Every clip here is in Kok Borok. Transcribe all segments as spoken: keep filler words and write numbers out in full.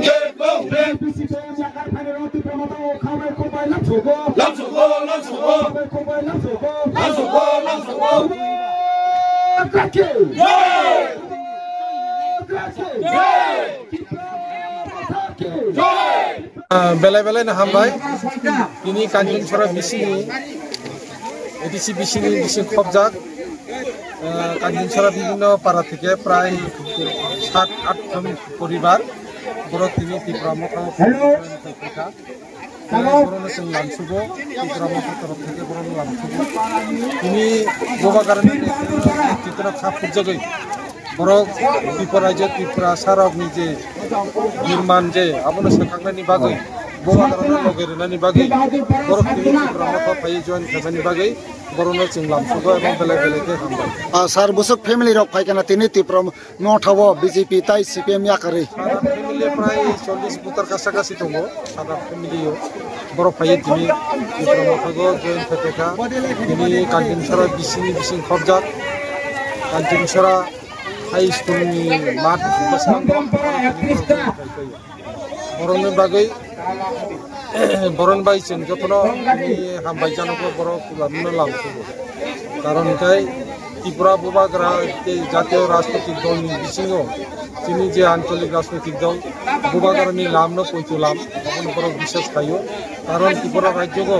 J P C P M yakar phainai rok Tipra Motha o khabai khokbai lamsogo. Lamsogo, lamsogo. Khabai khokbai lamsogo. Lamsogo, lamsogo. Democracy! Jai! Democracy! Jai! Tipra Motha ki! Jai! Ah, belai belai no hambai. Tini Kanching Sora bising, A D C bising, bising khobjak. Ah, Kanching Sora bibhinno para theke prai sat at jon poribar borok tini Tipra Motha o. Hello. Borokno chwng lamsugo, Tipra Motha torof theke borokno lamsugo. Tini Bubagrani netrito kha phurjagwi borok Tripura rajyo, Tiprasarokni je birman je abono swkaknani bagwi, Bubagrano loge rwnani bagwi borok tini Tipra Motha phaiwi join khaimani bagwi borokno chwng lamsugo ebong belai belai khe hambai. Ah, sir, bwswk family rok phai kana tini Tipra Motha o B J P tai C P M yakarwi. Sara family prai chollish voter kasa kasi tongo. Sara family o borok phaiwi tini Tipra Motha o join khaiphaikha. Tini Kanching Sora bisingni bising khobjak. Kanching Sora High School ni mat bwskango. Borokni bagwi, borokni bagwi chwng jotono tini hambai janogo, borok lamno lamsugo. Karon hwnkhe Tripura Bubagra tei jatiyo rajnoitik dolni bisingo chini je ancholik rajnoitik dol Bubagrani lamno poito lam, aboni borok biswas khaio. Karon Tripura rajyogo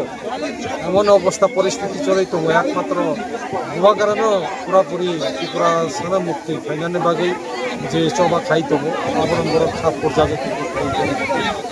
emon obostha poristiti choli tongo, ekmatro Bubagrano purapuri Tripura sana mukti khainani bagwi je choba khai tongo, abono borok kha purjagwi khai tongo.